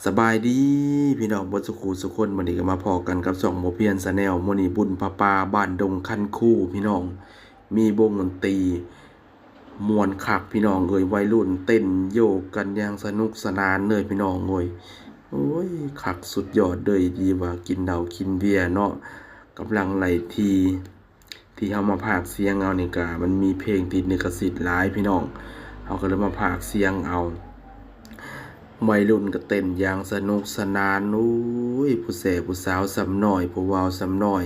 ສະບາຍດີພີ່ນ້ອງເບິດສຸຂູສຸຄົນ, ມື້ນີ້ກໍມາພໍ້ກັນກັບຊ່ອງບໍ່ພຽນ Channel. ມື້ນີ້ບຸນຜ້າປ່າບ້ານດົງຄັນຄູພີ່ນ້ອງ, ມີວົງດົນຕີມ່ວນຄັກພີ່ນ້ອງເອີຍ, ໄວລຸ້ນເຕັ້ນໂຍກກັນຢ່າງສະໜຸກສະໜານເລີຍພີ່ນ້ອງເອີຍ. ໂອ້ຍ ຄັກສຸດຍອດເລີຍ, ດີວ່າກິນເຫຼົ້າກິນເບຍເນາະ, ກຳລັງໄລ່ທີ່ ທີ່ເຮົາມາພາກສຽງເອົານີ້ກະ ມັນມີເພງຕິດລິຂະສິດຫຼາຍພີ່ນ້ອງ, ເຮົາກໍເລີຍມາພາກສຽງເອົາ. ໄວລຸ້ນກໍເຕັ້ນຢ່າງສະໜຸກສະໜານ, ໂອ້ຍ ຜູ້ແຊຜູ້ສາວສ່ຳນ້ອຍ ຜູ້ບ່າວສ່ຳນ້ອຍ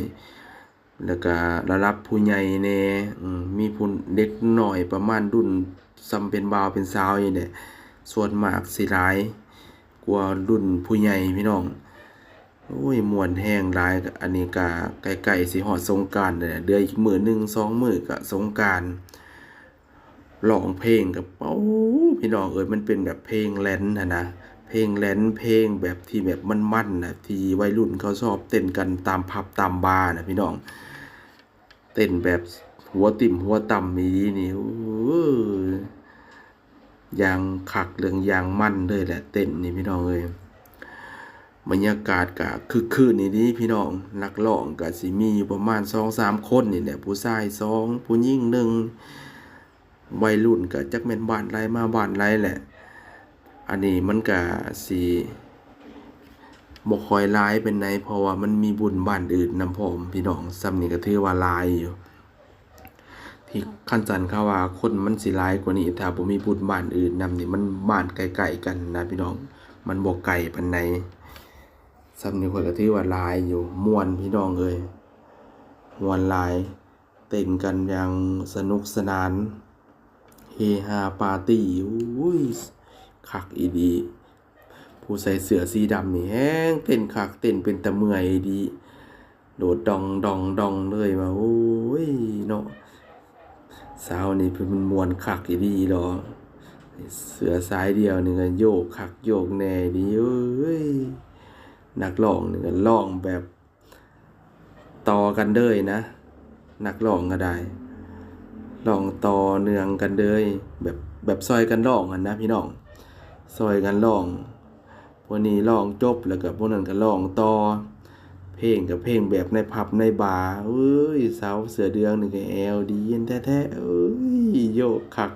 ແລ້ວກະລະດັບຜູ້ໃຫຍ່ແດ່, ອືມ ມີຜູ້ເດັກນ້ອຍປະມານລຸ້ນສ່ຳເປັນບ່າວເປັນສາວນີ້ແຫຼະ, ສ່ວນມາກຊິຫຼາຍກວ່າລຸ້ນຜູ້ໃຫຍ່ພີ່ນ້ອງ. ໂອ້ຍ ມ່ວນແຮງຫຼາຍ, ອັນນີ້ກະໃກ້ໆຊິຮອດສົງການແລ້ວ, ເຫຼືອອີກມື້ໜຶ່ງສອງມື້ກະສົງການ. ຮ້ອງເພງກະ ໂອ້ ພີ່ນ້ອງເອີຍ, ມັນເປັນແບບເພງແລນຫັ້ນນະ, ເພງແລນ ເພງແບບທີ່ແບບມັນໆນະ, ທີ່ໄວລຸ້ນເຂົາຊອບເຕັ້ນກັນຕາມຜັບຕາມບານະພີ່ນ້ອງ. ເຕັ້ນແບບຫົວຕິ້ມຫົວຕ່ຳອີ່ຫຼີນີ້ ໂອ້ ຢ່າງຄັກເລື່ອງຢ່າງມັນເລີຍແຫຼະ ເຕັ້ນນີ້ພີ່ນ້ອງເອີຍ. ບັນຍາກາດກະຄຶກຄື້ນອີ່ຫຼີພີ່ນ້ອງ, ນັກຮ້ອງກະຊິມີຢູ່ປະມານສອງສາມຄົນນີ້ແຫຼະ, ຜູ້ຊາຍສອງ ຜູ້ຍິງໜຶ່ງ, ໄວລຸ້ນກະຈັກແມ່ນບ້ານໃດມາບ້ານໃດແຫຼະ. ອັນນີ້ມັນກະຊິບໍ່ຄ່ອຍຫຼາຍປານໃດ ເພາະວ່າມັນມີບຸນບ້ານອື່ນນຳພ້ອມພີ່ນ້ອງ, ສ່ຳນີ້ກະຖືວ່າຫຼາຍຢູ່. ທີ່ຄັນຊັ້ນເຂົາວ່າຄົນມັນຊິຫຼາຍກວ່ານີ້ ຖ້າບໍ່ມີບຸນບ້ານອື່ນນຳນີ້, ມັນບ້ານໃກ້ໆກັນນະພີ່ນ້ອງ, ມັນບໍ່ໄກປານໃດ. ສ່ຳນີ້ຂ້ອຍກໍຖືວ່າຫຼາຍຢູ່, ມ່ວນພີ່ນ້ອງເອີຍ, ມ່ວນຫຼາຍ, ເຕັ້ນກັນຢ່າງສະໜຸກສະໜານ ເຮຮາປາຕີ້, ໂອ້ຍ ຄັກອີ່ຫຼີ. ຜູ້ໃສ່ເສື້ອສີດຳນີ້ແຮງເຕັ້ນຄັກ, ເຕັ້ນເປັນຕາເມື່ອຍອີ່ຫຼີ, ໂດດດອງໆໆເລີຍວ່າ ໂອ້ຍເນາະ, ສາວນີ້ເພິ່ນມ່ວນຄັກອີ່ຫຼີດອກ, ເສື້ອສາຍດຽວນີ້ກໍໂຍກຄັກໂຍກແນ່ອີ່ຫຼີເອີຍ. ນັກຮ້ອງນີ້ກໍຮ້ອງແບບ ຕໍ່ກັນເລີຍນະ, ນັກຮ້ອງກໍໄດ້ ຮ້ອງຕໍ່ເນື່ອງກັນເລີຍ, ແບບ ແບບຊ່ອຍກັນຮ້ອງຫັ້ນນະພີ່ນ້ອງ, ຊ່ອຍກັນຮ້ອງ, ຜູ້ນີ້ຮ້ອງຈົບແລ້ວກໍຜູ້ນັ້ນກໍຮ້ອງຕໍ່, ເພງກໍເພງແບບໃນຜັບໃນບາ. ເອີຍ ສາວເສື້ອເຫຼືອງນີ້ກໍແອວດີແທ້ໆ, ເອີຍ ໂຍກຄັກ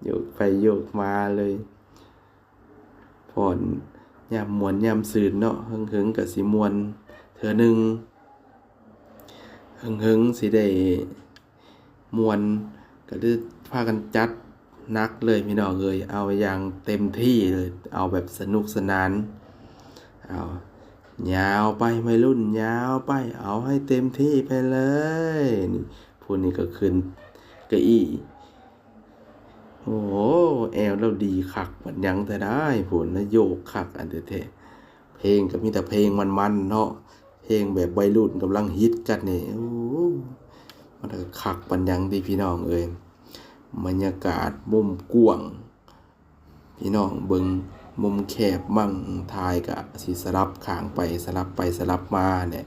ໂຍກໄປໂຍກມາເລີຍ. ຟ້ອນຍາມມ່ວນຍາມຊື່ນເນາະ, ເຫິງໆກໍຊິມ່ວນເທື່ອໜຶ່ງ, ເຫິງໆຊິໄດ້ມ່ວນ, ກໍເລີຍພາກັນຈັດໜັກເລີຍພີ່ນ້ອງເອີຍ, ເອົາຢ່າງເຕັມທີ່ເລີຍ, ເອົາແບບສະໜຸກສະໜານ. ເອົາ ຍາວໄປໄວລຸ້ນ ຍາວໄປ, ເອົາໃຫ້ເຕັມທີ່ໄປເລີຍ. ນີ້ ຜູ້ນີ້ກໍຂຶ້ນເກົ້າອີ. ໂອ້ໂຫ ແອວລາວດີຄັກປານຫຍັງແທ້ດາຍ ພຸ້ນນະ ໂຍກຄັກອັນແທ້ໆ. ເພງກໍມີແຕ່ເພງມັນໆເນາະ, ເພງແບບໄວລຸ້ນກຳລັງຮິດກັນນີ້. ໂອ້ ມັນກໍຄັກປານຫຍັງຕິພີ່ນ້ອງເອີຍ. ບັນຍາກາດມຸມກວ້າງ ພີ່ນ້ອງເບິ່ງມຸມແຄບມັ້ງ, ຖ່າຍກະຊິສະຫຼັບຂ້າງໄປສະຫຼັບໄປສະຫຼັບມາແຫຼະ.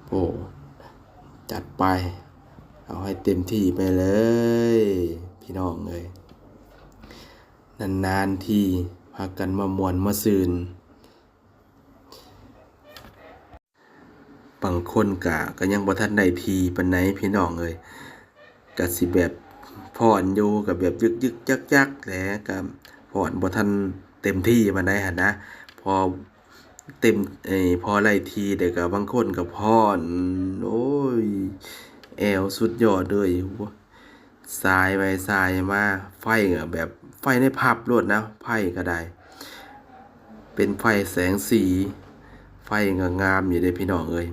ໂອ້ ຈັດໄປ ເອົາໃຫ້ເຕັມທີ່ໄປເລີຍ ພີ່ນ້ອງເອີຍ. ນານໆທີພາກັນມາມ່ວນມາຊື່ນ. ບາງຄົນກະ ກະຍັງບໍ່ທັນໄດ້ທີ່ປານໃດພີ່ນ້ອງເອີຍ, ກະຊິແບບຟ້ອນຢູ່ ກະແບບຍຶກໆຈັກໆແຫຼະ, ກະຟ້ອນບໍ່ທັນເຕັມທີ່ປານໃດຫັ້ນນະ. ພໍເຕັມ ເອີ ພໍໄດ້ທີ່ແລ້ວກະ ບາງຄົນກະຟ້ອນ ໂອ້ຍ ແອວສຸດຍອດເລີຍ. ສາຍໄປສາຍມາ ໄຟກໍແບບໄຟໃນຜັບໂລດນະ, ໄຟກໍໄດ້ເປັນໄຟແສງສີ, ໄຟກໍງາມຢູ່ເດ້ພີ່ນ້ອງເອີຍ.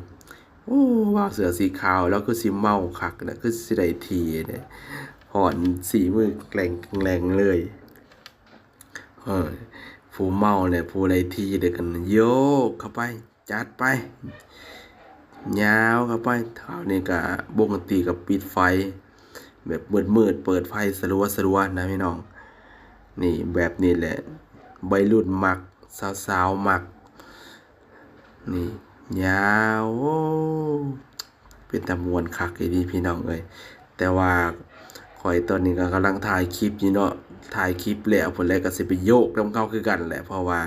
ໂອ້ ບ່າວເສື້ອສີຂາວ ລາວຄືຊິເມົາຄັກນະ, ຄືຊິໄດ້ທີ່ເດ້, ຟ້ອນສີມືແກວ່ງແກວ່ງເລີຍ. ເອີ ຜູ້ເມົາແຫຼະ ຜູ້ໄດ້ທີ່ເດ້ກັນ ໂຍກເຂົ້າໄປ ຈັດໄປ ຍາວເຂົ້າໄປ. ຄາວນີ້ກະວົງດົນຕີກະປິດໄຟ ແບບມືດໆ ເປີດໄຟສະລັວໆນະພີ່ນ້ອງ. ນີ້ ແບບນີ້ແຫຼະ ໄວລຸ້ນມັກ ສາວໆມັກ. ນີ້ ຍາວ ໂອ້ ເປັນຕາມ່ວນຄັກອີ່ຫຼີພີ່ນ້ອງເອີຍ. ແຕ່ວ່າຂ້ອຍຕອນນີ້ກໍກຳລັງຖ່າຍຄລິບຢູ່ເນາະ, ຖ່າຍຄລິບແລ້ວພຸ້ນແຫຼະ ກໍຊິໄປໂຍກນຳເຂົາຄືກັນແຫຼະ ເພາະວ່າ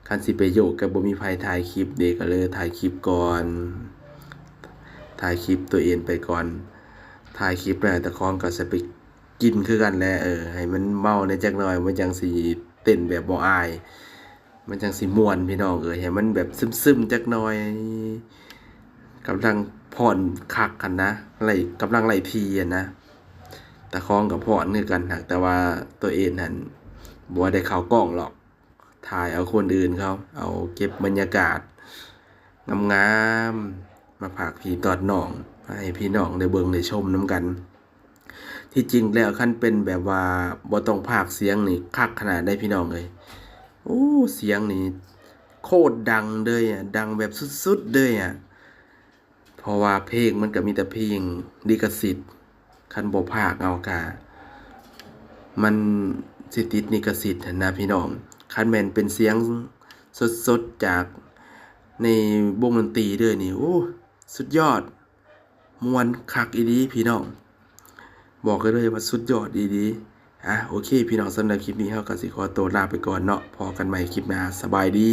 ຄັນຊິໄປໂຍກກໍບໍ່ມີໃຜຖ່າຍຄລິບເດ້ ກໍເລີຍຖ່າຍຄລິບກ່ອນ ຖ່າຍຄລິບຕົວເອງໄປກ່ອນ ຖ່າຍຄລິບແລ້ວຕາຄອງກໍຊິໄປກິນຄືກັນແຫຼະ ເອີ ໃຫ້ມັນເມົາແດ່ຈັກໜ່ອຍ ມັນຈັ່ງຊິເຕັ້ນແບບບໍ່ອາຍ ມັນຈັ່ງຊິມ່ວນພີ່ນ້ອງເອີຍ ໃຫ້ມັນແບບຊຶມໆຈັກໜ່ອຍ ກຳລັງຟ້ອນຄັກຫັ້ນນະ ໄລ່ ກຳລັງໄລ່ທີ່ຫັ້ນນະ ຕາຄອງກໍຟ້ອນຄືກັນ ຫາກແຕ່ວ່າຕົວເອງຫັ້ນບໍ່ໄດ້ເຂົ້າກ້ອງຫຼອກ ຖ່າຍເອົາຄົນອື່ນເຂົາ ເອົາເກັບບັນຍາກາດງາມໆ ມາພາກພີ່ຕອນນ້ອງ ໃຫ້ພີ່ນ້ອງໄດ້ເບິ່ງໄດ້ຊົມນຳກັນ. ທີ່ຈິງແລ້ວຄັນເປັນແບບວ່າບໍ່ຕ້ອງພາກສຽງນີ້ຄັກຂະໜາດໃດພີ່ນ້ອງເອີຍ ໂອ້ ສຽງນີ້ໂຄດດັງເລີຍອະ ດັງແບບສຸດໆເລີຍອະ ເພາະວ່າເພງມັນກໍມີແຕ່ເພງລິຂະສິດ ຄັນບໍ່ພາກເອົາກະ ມັນຊິຕິດລິຂະສິດຫັ້ນນະພີ່ນ້ອງ ຄັນແມ່ນເປັນສຽງສົດໆຈາກໃນວົງດົນຕີເດີນີ້ ໂອ້ ສຸດຍອດ ມ່ວນຄັກອີ່ຫຼີພີ່ນ້ອງ ບອກໄດ້ເລີຍວ່າສຸດຍອດອີ່ຫຼີ. ອາ ໂອເຄພີ່ນ້ອງ ສຳລັບຄລິບນີ້ເຮົາກໍຊິຂໍໂຕລາໄປກ່ອນເນາະ ພໍ້ກັນໃໝ່ຄລິບໜ້າ ສະບາຍດີ.